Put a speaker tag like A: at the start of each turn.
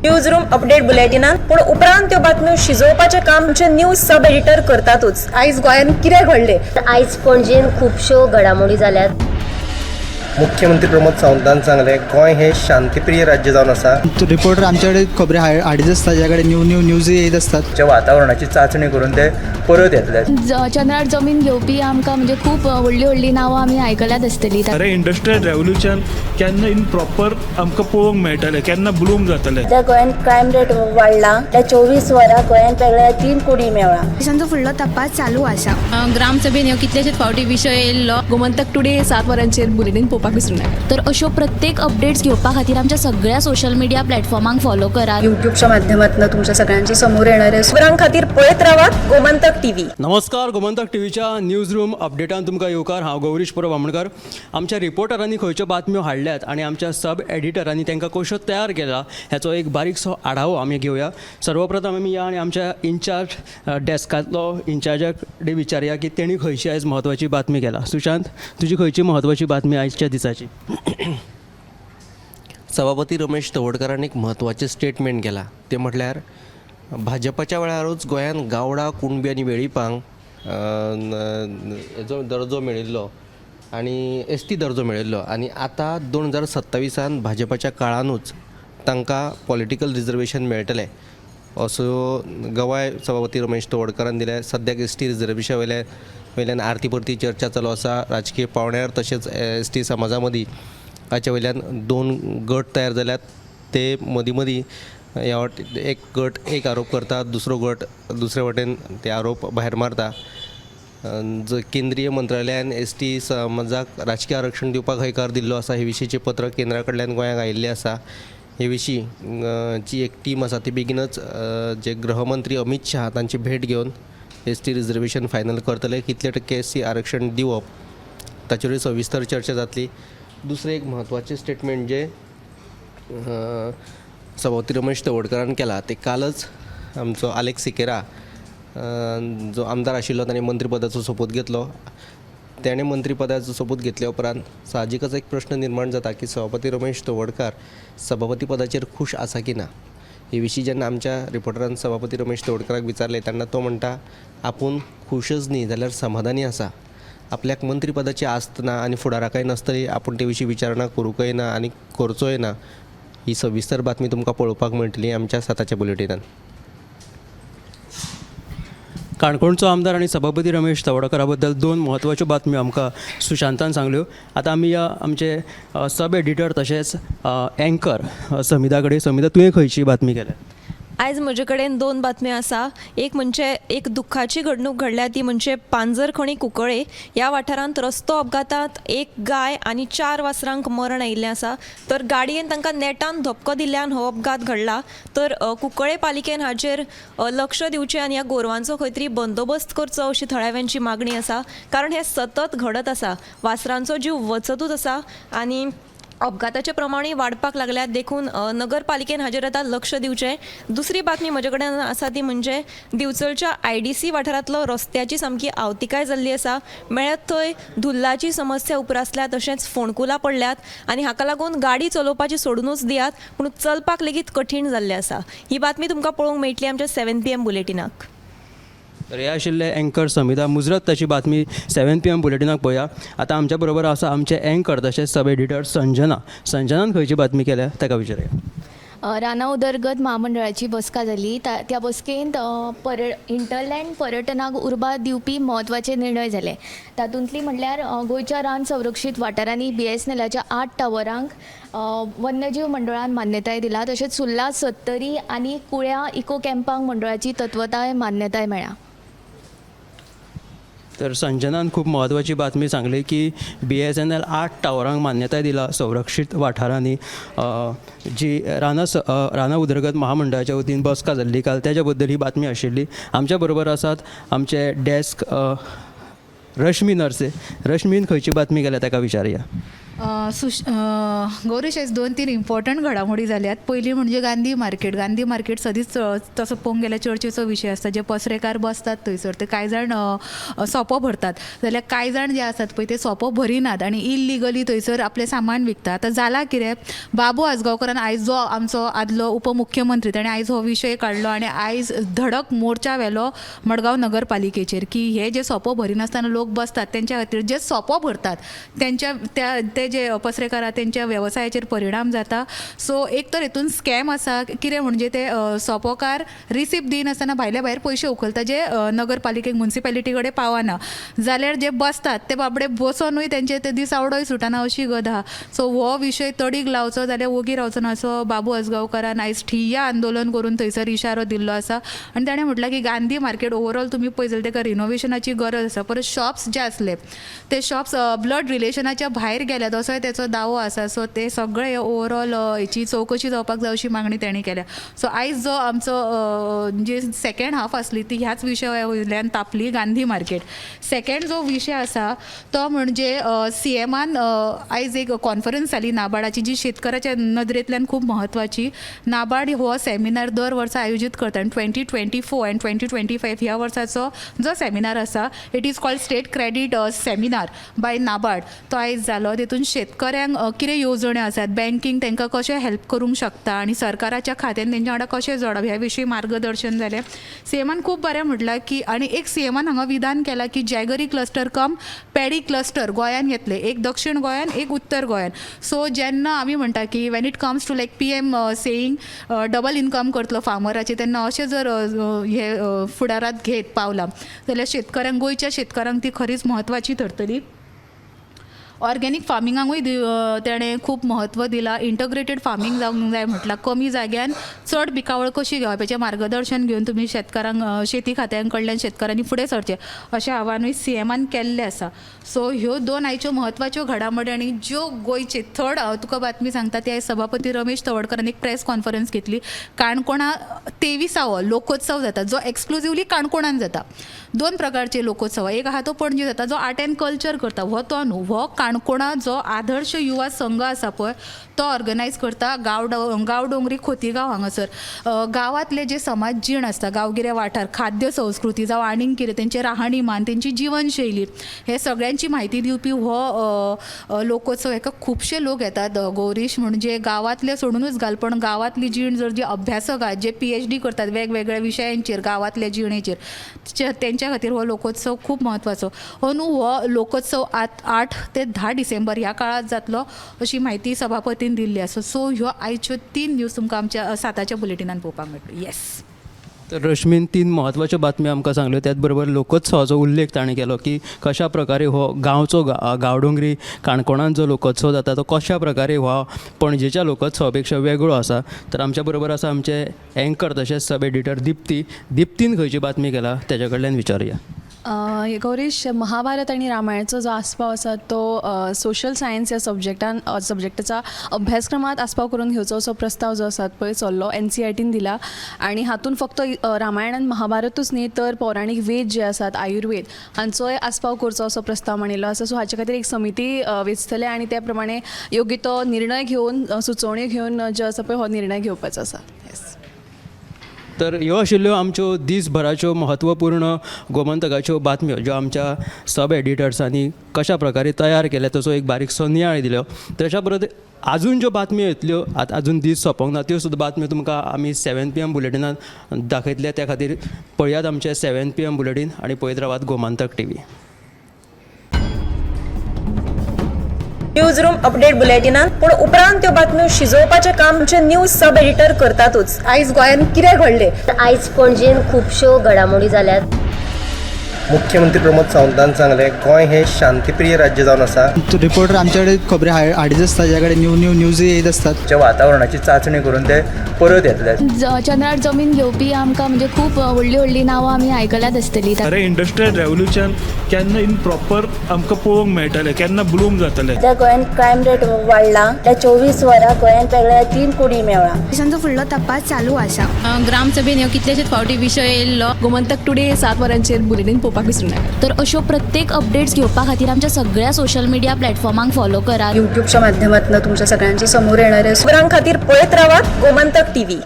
A: News room update बुलेटिनान. पूण उपरांत त्यो बातम्यो शिजोवपाचें काम आमचे न्यूज सब एडिटर करतातूच.
B: आयज गोंयांत कितें घडलें?
C: आयज पणजेन खुबश्यो घडामोडी जाल्यात.
D: मुख्यमंत्री प्रमोद सावंतान सांगलें, गोंय हें शांतीप्रिय राज्य जावन आसा.
E: रिपोर्टर आमच्याकडे खबरी हाडीत आसता, ज्या कडेन न्यू न्यू न्यूज येत आसतात.
F: च्या वातावरणाची चांचणी करून ते परत येतले.
G: चंद्रार जमीन घेवपी आमकां म्हणजे खूब व्हडलीं व्हडलीं नांवां आमी आयकल्यात आसतलीं.
H: खरें इंडस्ट्रियल रेवोल्युशन केन्ना इन प्रॉपर आमकां पळोवंक मेळटलें, केन्ना ब्लूम जातलें?
I: सध्या गोंयांत क्रायम रेट वाडला. त्या 24 वरां गोंयांत वेगळ्या तीन कुडी मेवळा.
G: पोलिसांचो फुडलो तपास चालू आसा.
J: ग्रामसभेन ह्यो कितलेशेच फावटी विशय येयल्लो.
B: गोमंतक टुडे 7 वरांचेर बुलेटीन पळोवपाक विसरूं नाका.
G: तर अश्यो प्रत्येक अपडेट्स घेवपा खातीर आमच्या सगळ्या सोशल मिडिया प्लॅटफॉर्मांक फॉलो करात.
B: युट्यूबच्या माध्यमातून तुमच्या सगळ्यांच्या समोर येणार आहे.
A: खबरां खातीर पळयत रावात गोमंतक टीव्ही.
K: नमस्कार, गोमंतक टीव्हीच्या न्यूज रूम अपडेटान तुमकां येवकार. हांव गौरीश परब आमोणकर. आमच्या रिपोर्टरांनी खंयच्यो बातम्यो हाडल्यात आनी आमच्या सब एडिटरांनी तांकां कश्यो तयार केला ह्याचो एक बारीकसो आढावो आमी घेवया. सर्वप्रथम आमी या आनी आमच्या इन्चार्ज डेस्कांतलो इन्चार्जा कडेन विचारया की तेणी खंयची आयज म्हत्वाची बातमी केला. सुशांत, तुजी खंयची म्हत्वाची बातमी आयच्या दिसाची?
D: सभापती रमेश तवडकारान एक म्हत्वाचें स्टेटमेंट केलां, तें म्हटल्यार भाजपाच्या वेळारूच गोंयांत गावडा, कुणबी आनी वेळीपांक हेजो दर्जो मेळिल्लो आनी एस टी दर्जो मेळिल्लो आनी आतां 2027आन भाजपाच्या काळानूच तांकां पॉलिटिकल रिजर्वेशन मेळटलें असो गवाय सभापती रमेश तवडकारान दिल्या. सद्याक एस टी रिजर्वेशना वयल्यान आरती परती चर्चा चालू आसा राजकीय पावंड्यार, तशेंच एस टी समाजा मदीं. हाचे वयल्यान दोन गट तयार जाल्यात. ते मदीं मदीं ह्या वट एक गट एक आरोप करता, दुसरो गट दुसरे वटेन ते आरोप भायर मारता. जो केंद्रीय मंत्रालयान एस टी समाजाक राजकीय आरक्षण दिवपाक हयकार दिल्लो आसा, हे विशींचें पत्र केंद्रा कडल्यान गोंयाक आयिल्लें आसा. हे विशीं जी एक टीम आसा ती बेगीनच जे गृहमंत्री अमीत शाह तांची भेट घेवन एस टी रिजर्वेशन फायनल करतले. कितले टक्के एस सी आरक्षण दिवप ताचेरूय सविस्तर चर्चा जातली. दुसरें एक म्हत्वाचें स्टेटमेंट जें सभापती रमेश तवडकारान केलां, तें कालच आमचो आलेक्स सिकेरा जो आमदार आशिल्लो, ताणें मंत्रीपदाचो सोपूत घेतलो. तेणें मंत्रीपदाचो सोपूत घेतल्या उपरांत साहजिकच एक प्रश्न निर्माण जाता की सभापती रमेश तवडकार सभापती पदाचेर खूश आसा की ना. हे विशीं जेन्ना आमच्या रिपोर्टरान सभापती रमेश तवडकाराक विचारलें तेन्ना तो म्हणटा, आपूण खुशच न्ही जाल्यार समाधानी आसा. आपल्याक मंत्रीपदाची आस्त ना आनी फुडाराकय नासतली. आपूण ते विशीं विचारणा करूंकय ना आनी करचोय ना. ही सविस्तर बातमी तुमकां पळोवपाक मेळटली आमच्या 7च्या बुलेटिनान.
K: काणकोणचो आमदार आनी सभापती रमेश तवडकरा बद्दल दोन म्हत्वाच्यो बातम्यो आमकां सुशांतान सांगल्यो. आतां आमी या आमचे सब एडिटर तशेंच एंकर समिधा कडेन. समिधा, तुवें खंयची बातमी केल्या?
J: आयज म्हजे कडेन दोन बातम्यो आसा. एक म्हणजे एक दुख्खाची घडणूक घडल्या, ती म्हणजे पांजरखणी कुंकळे ह्या वाठारांत रस्तो अपघातांत एक गाय आनी चार वासरांक मरण आयिल्लें आसा. तर गाडयेन तांकां नेटान धपको दिल्ल्यान हो अपघात घडला. तर कुंकळे पालिकेन हाचेर लक्ष दिवचें आनी ह्या गोरवांचो खंय तरी बंदोबस्त करचो अशी थळाव्यांची मागणी आसा, कारण हें सतत घडत आसा. वासरांचो जीव वचतूच आसा आनी अपघाताचे प्रमाणूय वाडपाक लागल्यात. देखून नगरपालिकेन हाजेर आतां लक्ष दिवचें. दुसरी बातमी म्हजे कडेन आसा ती म्हणजे दिवचलच्या आयडीसी वाठारांतलो रस्त्याची सामकी आवतिकाय जाल्ली आसा. मेळत थंय धुल्लाची समस्या उप्रासल्या, तशेंच फोंडकुलां पडल्यात आनी हाका लागून गाडी चलोवपाची सोडुनूच दियात, पूण चलपाक लेगीत कठीण जाल्लें आसा. ही बातमी तुमकां पळोवंक मेळटली आमच्या 7 पीएम बुलेटिनाक.
K: तर हे आशिल्ले एंकर समिधा मुजरत. ताची बातमी 7 पीएम बुलेटिनाक पळोवया. आतां आमच्या बरोबर आसा आमचे एंकर तशेंच सब एडिटर संजना. संजनान खंयची बातमी केल्या ताका विचारया.
G: रानां उदरगत म्हामंडळाची बसका जाली. त्या बसकेंत हिंटरलँड पर्यटनाक उर्बा दिवपी म्हत्वाचे निर्णय जाले. तातूंतली म्हणल्यार गोंयच्या रान संरक्षीत वाठारांनी बीएसएनएलाच्या आठ टावरांक वन्यजीव मंडळान मान्यताय दिला. तशेंच सुर्ला, सत्तरी आनी कुळ्या इको कॅम्पांक मंडळाची तत्वताय मान्यताय मेळ्ळा.
K: तर संजनान खूब म्हत्वाची बातमी सांगली की बीएसएनएल आठ टावरांक मान्यताय दिला संरक्षीत वाठारांनी. जी रानां उदरगत महामंडळाच्या वतीन बसका जाल्ली काल, त्याच्या बद्दल ही बातमी आशिल्ली. आमच्या बरोबर आसात आमचे डेस्क रश्मी नर्से. रश्मीन खंयची बातमी केल्या ताका विचारया.
L: सुश गौरीश, आयज दोन तीन इम्पॉर्टंट घडामोडी जाल्यात. पयली म्हणजे गांधी मार्केट. गांधी मार्केट सदींच तसो पळोवंक गेल्यार चर्चेचो विशय आसता. जे पसरेकार बसतात थंयसर ते कांय जाण सोपो भरतात, जाल्यार कांय जाण जे आसात पळय ते सोपो भरिनात आनी इल्लिगली थंयसर आपलें सामान विकता. आतां जालां कितें, बाबू आजगांवकरान आयज, जो आमचो आदलो उपमुख्यमंत्री, ताणें आयज हो विशय काडलो आनी आयज धडक मोर्चा व्हेलो मडगांव नगरपालिकेचेर की हे जे सोपो भरिनासतना लोक बसतात तेंच्या खातीर जे सोपो भरतात तेंच्या त्या ते जे पसरेकार आहा तेंच्या वेवसायाचेर परिणाम जाता. सो एक तर हितून स्कॅम आसा. कितें म्हणजे ते सोपोकार रिसिप्ट दिनासतना भायल्या भायर पयशे उखलता जे नगरपालिकेक, मुन्सिपेलिटी कडेन पावना, जाल्यार जे बसतात ते बाबडे बसोनूय तेंचे ते दिसावडोय सुटना अशी गत आहा. सो हो विशय तडीक लावचो जाल्यार ओगी रावचो ना असो बाबू आजगांवकारान आयज ठिय्या आंदोलन करून थंयसर इशारो दिल्लो आसा. आनी ताणें म्हटलां की गांधी मार्केट ओवरऑल तुमी पळयत जाल्यार ताका रिनोवेशनाची गरज आसा. परत शॉप्स जे आसले ते शॉप्स ब्लड रिलेशनाच्या भायर गेल्यात असोय तेचो दावो आसा. सो ते सगळे ओवरऑल हेची चवकशी जावपाक जाय अशी मागणी ताणें केल्या. सो आयज जो आमचो जी सेकेंड हाफ आसली ती ह्याच विशया वयल्यान तापली, गांधी मार्केट. सेकेंड जो विशय आसा तो म्हणजे सीएमान आयज एक कॉन्फरन्स जाली नाबार्डाची, जी शेतकऱ्याच्या नदरेंतल्यान खूब म्हत्वाची. नाबार्ड हो सेमिनार दर वर्सा आयोजीत करता आनी 2024 आनी 2025 ह्या वर्साचो जो सेमिनार आसा, it is called State Credit Seminar by NABARD, तो आयज जालो. तितून शेतकऱ्यांक कितें येवजण्यो आसात, बँकींग तांकां कशें हेल्प करूंक शकता आनी सरकाराच्या खात्यान तेंच्या वांगडा कशें जोडप ह्या विशीं मार्गदर्शन जालें. सीएमान खूब बरें म्हटलां की आनी एक सीएमान हांगा विधान केलां की jaggery cluster cum paddy cluster गोंयान येतले, एक दक्षीण गोंयान, एक उत्तर गोंयान. सो जेन्ना आमी म्हणटा की when it comes to like PM saying double income करतलो फार्मराचे, तेन्ना अशें जर हे फुडारात घेत पावलां जाल्यार शेतकऱ्यांक, गोंयच्या शेतकऱ्यांक ती खरीच म्हत्वाची थरतली. ऑर्गेनीक फार्मिंगाकूय तेणें खूब म्हत्व दिलां. इंटग्रेटेड फार्मींग जावंक जाय म्हटलां. कमी जाग्यान चड पिकावळ कशी घेवप हेचें मार्गदर्शन घेवन तुमी शेतकारांक, शेती खात्यां कडल्यान शेतकारांनी फुडें सरचें अशें आव्हानूय सीएमान केल्लें आसा. सो ह्यो दोन आयच्यो म्हत्वाच्यो घडामोडी. आनी ज्यो गोंयचे थर्ड हांव तुका बातमी सांगता ती आयज सभापती रमेश तवडकरान एक प्रेस कॉन्फरन्स घेतली. काणकोणा 23वो लोकोत्सव जाता, जो एक्सक्लुजिवली काणकोणान जाता. दोन प्रकारचे लोकोत्सव, एक आहा तो पणजे जाता जो आर्ट एंड कल्चर करता, हो तो न्हू, हो काणकोणा जो आदर्श युवा संघ आसा पळय तो ऑर्गनायज करता. गांवडोंगरी खोतीगांव हांगासर गांवांतले जे समाज जीण आसता, गांवगिरे वाठार, खाद्य संस्कृती जावं आनीक कितें, तेंचें राहणीमान, तेंची जिवनशैली, हे सगळ्यांची म्हायती दिवपी हो लोकोत्सव. हेका खुबशे लोक येतात गौरीश, म्हणजे गांवांतले सोडुनूच घाल, पण गांवांतली जीण जर जी अभ्यासक आहात जे पीएचडी करतात वेगवेगळ्या विशयांचेर, गांवांतल्या जिणेचेर, तेंच्या खातीर हो लोकोत्सव खूब म्हत्वाचो. अंदू हो लोकोत्सव 8 ते 10 डिसेंबर ह्या काळांत जातलो अशी म्हायती सभापतीन दिल्ली आसा. सो ह्यो आयच्यो तीन न्यूज तुमकां आमच्या 7च्या बुलेटिनान पळोवपाक मेळटल्यो. येस.
K: तर रश्मीन तीन म्हत्वाच्यो बातम्यो आमकां सांगल्यो. त्याच बरोबर लोकोत्सवाचो उल्लेख ताणें केलो की कशा प्रकारे हो गांवचो गांवडोंगरी काणकोणांत जो लोकोत्सव जाता तो कशा प्रकारे हो पणजेच्या लोकोत्सवा पेक्षा वेगळो आसा. तर आमच्या बरोबर आसा आमचे एंकर तशेंच सब एडिटर दिप्ती. दिप्तीन खंयची बातमी केला तेज्या कडल्यान विचारुया.
B: गौरीश, महाभारत आणि रामायणाचो जो आस्पाव आसा तो सोशल सायन्स ह्या सब्जेक्टान सब्जेक्टाच्या अभ्यासक्रमात आस्पाव करून घेवचो असो प्रस्ताव जो आसा पळय चल्लो, एनसीईआरटीन दिला. आनी हातून फक्त रामायण आनी महाभारतूच न्ही तर पौराणीक वेद जे आसात, आयुर्वेद हांचोय आस्पाव करचो असो प्रस्ताव मांडिल्लो आसा. सो हाचे खातीर एक समिती वेंचतले आनी त्या प्रमाणे योग्य तो निर्णय घेवन, सुचोवण्यो घेवन जे आसा पळय हो निर्णय घेवपाचो आसा. येस.
K: तर ह्यो आशिल्ल्यो आमच्यो दीसभराच्यो म्हत्वपूर्ण गोमंतकाच्यो बातम्यो, ज्यो आमच्या सब एडिटर्सांनी कशा प्रकारे तयार केल्या तसो एक बारीकसो नियाळ दिलो. तेच्या परत अजून ज्यो बातम्यो येतल्यो, आतां अजून दीस सोंपोंक ना, त्यो सुद्दां बातम्यो तुमकां आमी 7 पीएम बुलेटिनान दाखयतले. त्या खातीर पळयात आमचें 7 पीएम बुलेटीन आनी पळयत रावात Gomantak TV.
A: News room update बुलेटिनान पूण उपरांत त्यो बातम्यो शिजोवपाचें काम आमचे न्यूज सब एडिटर करतातूच. आयज गोंयांत कितें घडलें,
C: आयज पणजेन खुबश्यो घडामोडी जाल्यात.
D: मुख्यमंत्री प्रमोद सावंतान सांगलें, गोंय हें शांतीप्रिय राज्य जावन आसा.
E: रिपोर्टर आमच्याकडे खबरी हाडीत आसता, ज्या कडेन न्यू न्यू न्यूज येत आसतात.
F: वातावरणाची चांचणी करून ते परत येतले.
G: चंद्रार जमीन घेवपी आमकां म्हणजे खूब व्हडलीं व्हडलीं नांवां आमी आयकल्यात आसतलीं.
H: खरें इंडस्ट्रियल रेवोल्युशन केन्ना इन प्रॉपर आमकां पळोवंक मेळटलें, केन्ना ब्लूम जातलें.
I: सध्या गोंयांत क्रायम रेट वाडला. त्या 24 वरां गोंयांत वेगळ्या 3 कुडी मेवळा.
G: तांचो फुडलो तपास चालू आसा.
B: ग्रामसभेन ह्यो कितलेशेच फावटी विशय येयल्लो. गोमंतक टुडे 7 वरांचेर बुलेटीन पळोवपाक विसरूं नाका.
G: तर अश्यो प्रत्येक अपडेट्स घेवपा खातीर आमच्या सगळ्या सोशल मिडिया प्लॅटफॉर्मांक फॉलो करात.
A: युट्यूबच्या माध्यमातून तुमच्या सगळ्यांच्या समोर येणारे खबरां खातीर पळयत रावात गोमंतक टीव्ही.